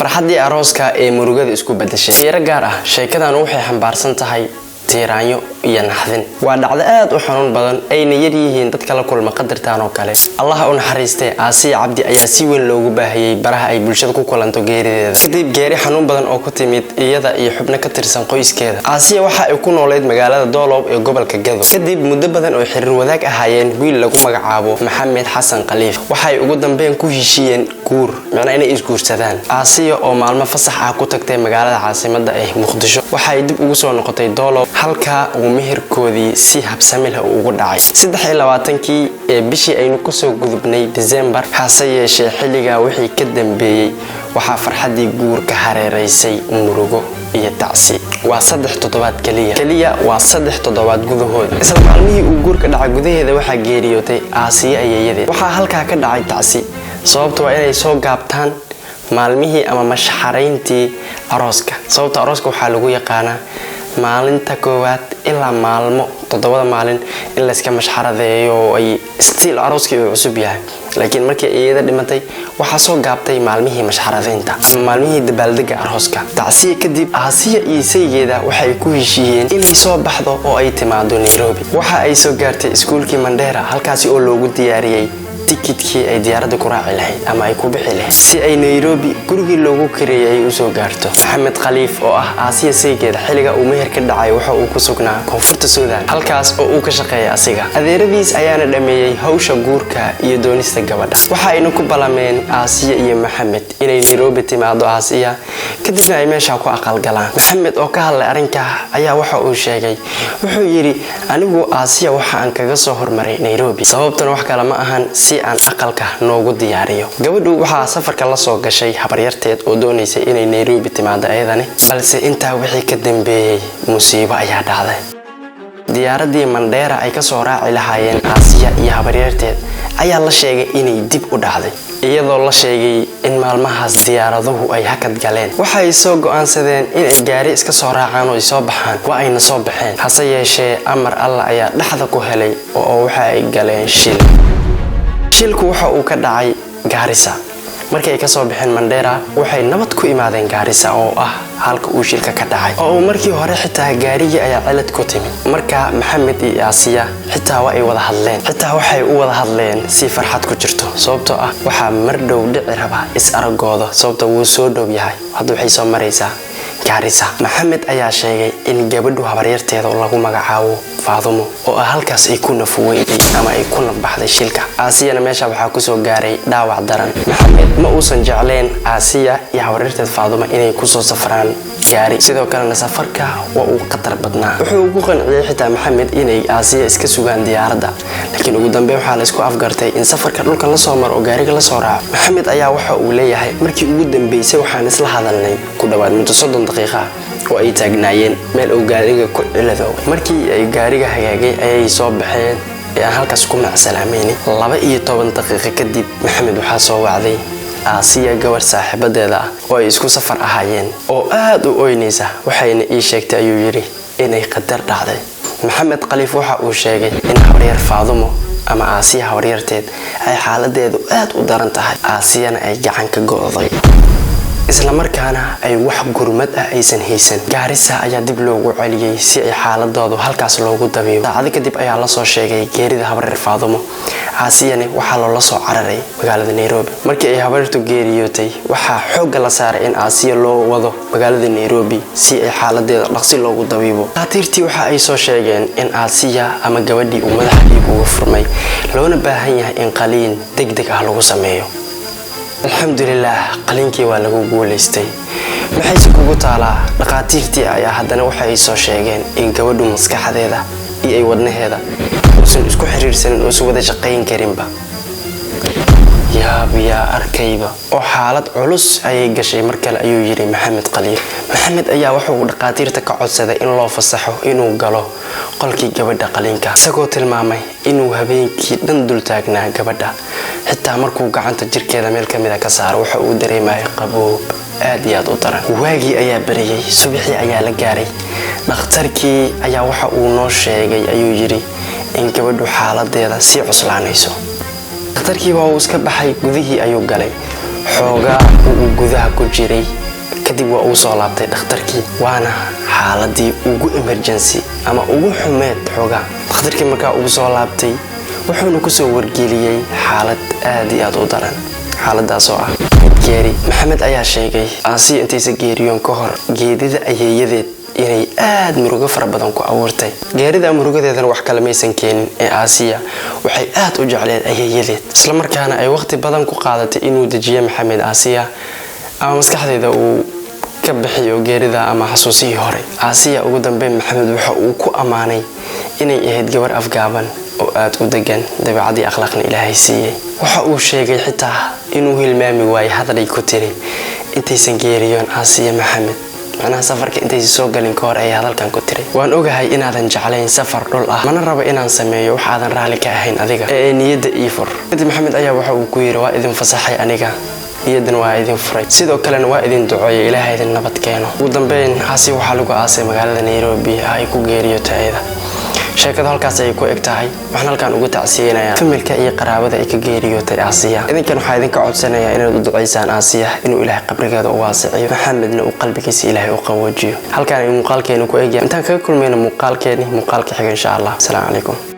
Farxaddii arooska ee murugada isku bedeshay. Fiiro gaar ah: sheekadan waxay xambaarsan tahay tiiraanyo iyo naxdin. Waa dhacdo aad u xanuun badan, ayna yar yihiin dadka la kulma qadartan oo kale. Allaha u naxariistay, Aasiya Cabdi ayaa si weyn loogu baahiyey baraha ay bulshada ku kulanto geerideeda, kadib geeri xanuun badan oo ku timid iyada iyo xubno ka tirsan qoyskeeda. Aasiya waxa ay ku nooleyd magaalada Doolow ee gobolka Gado. Kadib muddo badan oo xiriir wadaag ahaayeen wiil lagu magacaabo Maxamed Xasan Khaliif, waxay ugu dambeyn ku heshiiyeen guur, macnaa inay isguursadaan. Aasiya oo maalmo fasax ah ku tagtay magaalada caasimada ee Muqdisho, waxay dib ugu soo noqotay Doolow, halkaa uu meherkoodii si habsami leh ugu dhacay 23-kii ee bishii aynu kusoo gudubnay, December. Hase yeeshee, xilligaa wixii ka dambeeyey waxaa farxaddii guurka hareeraysay murugo iyo tacsi. Waa 3 toddobaad keliya keliya, waa 3 toddobaad gudahooda. Isla maalmihii uu guurka dhacay gudaheeda waxaa geeriyootay Aasiye ayeeyadeed. Waxaa halkaa ka dhacay tacsi. Sababta waa inay soo gaabtaan maalmihii ama mashxarayntii arooska, sababta arooska waxaa lagu yaqaanaa maalinta koowaad ilaa maalmo 7-da maalin in layska mashxaradeeyo oo ay still arooskii uu cusub yahay. Laakiin markii iyada dhimatay, waxaa soo gaabtay maalmihii mashxaradeynta ama maalmihii dabaaldega arooska. Tacsiya kadib, Aasiya iyo saygeeda waxay ku heshiiyeen inay soo baxdo oo ay timaado Nairobi. Waxa ay soo gaartay iskuulkii Mandera, halkaasi oo loogu diyaariyey tikidkii ay diyaaradda ku raaci lahayd ama ay ku bixi lahayd, si ay Nairobi gurigii loogu kareeyay ay usoo gaarto. Maxamed Khaliif oo ah Aasiya saygeeda, xilliga uu meher ka dhacay waxa uu ku sugnaa Koonfurta Suudan, halkaas oo uu ka shaqeeyay asiga. Adeeradiis ayaana dhameeyey hawsha guurka iyo doonista gabadha. Waxa ayna ku ballameen Aasiya iyo Maxamed inay Nairobi timaado Aasiya, kadibna ay meesha ku aqalgalaan. Maxamed oo ka hadlay arrinka ayaa waxa uu sheegay, wuxuu yidhi: "Anigu Aasiya waxa aan kaga soo hormaray Nairobi, sababtana wax kale ma ahan si aan aqalka noogu diyaariyo." Gabadhu waxaa safarka la soo gashay habaryarteed oo doonaysay inay Nairobi timaado ayadani. Balse intaa wixii ka dambeeyey, musiibo ayaa dhacday. Diyaaradii Mandheera ay kasoo raaci lahaayeen Aasiya iyo habaryarteed ayaa la sheegay inay dib u dhacday, iyadoo la sheegay in maalmahaas diyaaraduhu ay hakad galeen. Waxay soo go'aansadeen inay gaari iska soo raacaan oo ay soo baxaan. Waa ayna soo baxeen. Hase yeeshee, amar Alla ayaa dhexda ku helay oo waxa ay galeen shil. Shilku waxa uu ka dhacay Gaarisa. Markii ay kasoo baxeen Mandheera, waxay nabad ku imaadeen Gaarisa, oo ah halka uu shilka ka dhacay, oo uu markii hore xitaa gaarigii ayaa cilad ku timid. Marka Maxamed iyo Aasiya xitaa waa ay wada hadleen, xitaa waxay u wada hadleen si farxad ku jirto, sababtoo ah waxaa mar dhow dhici raba is aragooda, sababta wuu soo dhow yahay. Hadda waxay soo maraysaa Gaarisa. Maxamed ayaa sheegay in gabadhu habaryarteeda oo lagu magacaabo Faadumo oo ah halkaas ay ku nafuweyday ama ay ku nafbaxday shilka. Aasiyana meesha waxaa kusoo gaaray dhaawac daran. Maxamed ma uusan jecleen Aasiya iyo habaryarteed Faadumo inay kusoo safraan gaari, sidoo kalena safarka waa uu khatar badnaa. Wuxuu ku qanciyey xitaa Maxamed inay Aasiya iska sugaan diyaaradda, laakiin ugu dambeyn waxaa laysku afgartay in safarka dhulka lasoo maro oo gaariga lasoo raaco. Maxamed ayaa waxa uu leeyahay: "Markii ugu dambeysay waxaan isla hadalnay ku dhowaad muddo 30 daqiiqa oo ay taagnaayeen meel uu gaariga ku ciladoobay. Markii ay gaariga hagaagay ayay soo baxeen ee aan halkaas ku macsalaameynay. 12 daqiiqo kadib, Maxamed waxaa soo wacday Aasiya gabar saaxiibadeeda ah oo ay isku safar ahaayeen oo aad u oynaysa, waxayna ii sheegtay," ayuu yidhi, "inay qadar dhacday." Maxamed Khaliif waxa uu sheegay in habaryar Faadumo ama Aasiya habaryarteed ay xaaladeedu aad u daran tahay, Aasiyana ay gacan ka go'day, islamarkaana ay wax gurmad ah aysan haysan. Gaarisa ayaa dib loogu celiyey si ay xaaladoodu halkaas loogu dabiibo. Saacado kadib ayaa lasoo sheegay geerida habaryar Faadumo. Aasiyani waxaa loola soo cararay magaalada Nairobi. Markii ay habaryartu geeriyootay, waxaa xoogga la saaray in Aasiya loo wado magaalada Nairobi si ay xaaladeeda dhaqsi loogu dabiibo. Dhakhaatiirtii waxa ay soo sheegeen in Aasiya ama gabadhii uu madaxa dhiig uga furmay, loona baahan yahay in qaliin deg deg ah lagu sameeyo. Alxamdulilaah, qaliinkii waa lagu guulaystay. Maxayse kugu taalaa? Dhakhaatiirtii ayaa haddana waxa ay soo sheegeen in gabadhu maskaxdeeda iyo ay wadnaheeda uusan isku xiriirsanin, uusan wada shaqayn karinba. Yaab yaa arkayba, oo xaalad culus ayay gashay mar kale, ayuu yidhi Maxamed Khaliif. Maxamed ayaa wuxuu dhakhaatiirta ka codsaday in loo fasaxo inuu galo qolkii gabadha qaliinka, isagoo tilmaamay inuu habeenkii dhan dul taagnaa gabadha. Xitaa markuu gacanta jirkeeda meel kamida ka saaro, waxa uu dareemayay qaboob aad iyo aad u daran. Waagii ayaa bariyey, subaxii ayaa la gaaray. "Dhakhtarkii ayaa waxa uu noo sheegay," ayuu yidhi, "in gabadhu xaaladeeda sii cuslaanayso." Dhakhtarkii waa uu iska baxay, gudihii ayuu galay. Xoogaa uu gudaha ku jiray kadib, waa uu soo laabtay dhakhtarkii, waana xaaladii ugu emergency ama ugu xumeed xoogaa. Dhakhtarkii markaa uu soo laabtay, wuxuuna kusoo wargeliyey xaalad aad iyo aad u daran, xaaladaasoo ah geeri. Maxamed ayaa sheegay Aasiya intaysa geeriyoon ka hor geedida ayeeyadeed inay aad murugo fara badan ku abuurtay. Geerida murugadeedana wax kale maysan keenin ee Aasiya waxay aad u jecleed ayeeyadeed, islamarkaana ay waqti badan ku qaadatay inuu dejiyo Maxamed Aasiya ama maskaxdeeda uu ka bixiyo geerida ama xasuusihii hore Aasiya. Ugu dambeyn Maxamed waxa uu ku ammaanay inay ahayd gabar afgaaban oo aad u degan, dabeecadii akhlaaqna Ilaahay siiyey. Waxa uu sheegay xitaa inuu hilmaami waayey hadalay ku tiri intaysan geeriyoon Aasiya Maxamed, macnaha safarka intaysan soo galin ka hor ayay hadalkan ku tiri: "Waan ogahay inaadan jeclayn safar dhul ah, mana rabo inaan sameeyo wax aadan raalli ka ahayn adiga ee niyadda ii fur." Kadib Maxamed ayaa waxa uu ku yidhi: "Waa idin fasaxay aniga, niyaddan waa idin furay, sidoo kalena waa idin duceeyay, Ilaahay idin nabad keeno." Ugu dambeyn Aasiya waxaa lagu aasay magaalada Nairobi ay ku geeriyootay ayada. Sheekadu halkaas ayay ku eg tahay. Waxaan halkan ugu tacsiyeynayaa familka iyo qaraabada ay ka geeriyootay Aasiya. Idinkan waxaa idinka codsanayaa inaad u ducaysaan Aasiya inuu Ilaahay qabrigeeda u waasiciyo, Maxamedna uu qalbigiisa Ilaahay u qaboojiyo. Halkaan ay muuqaalkeenu ku egyahay. Intaan kaga kulmayno muuqaalkeeni muuqaalka xiga, insha Allah. Asalaamu calaykum.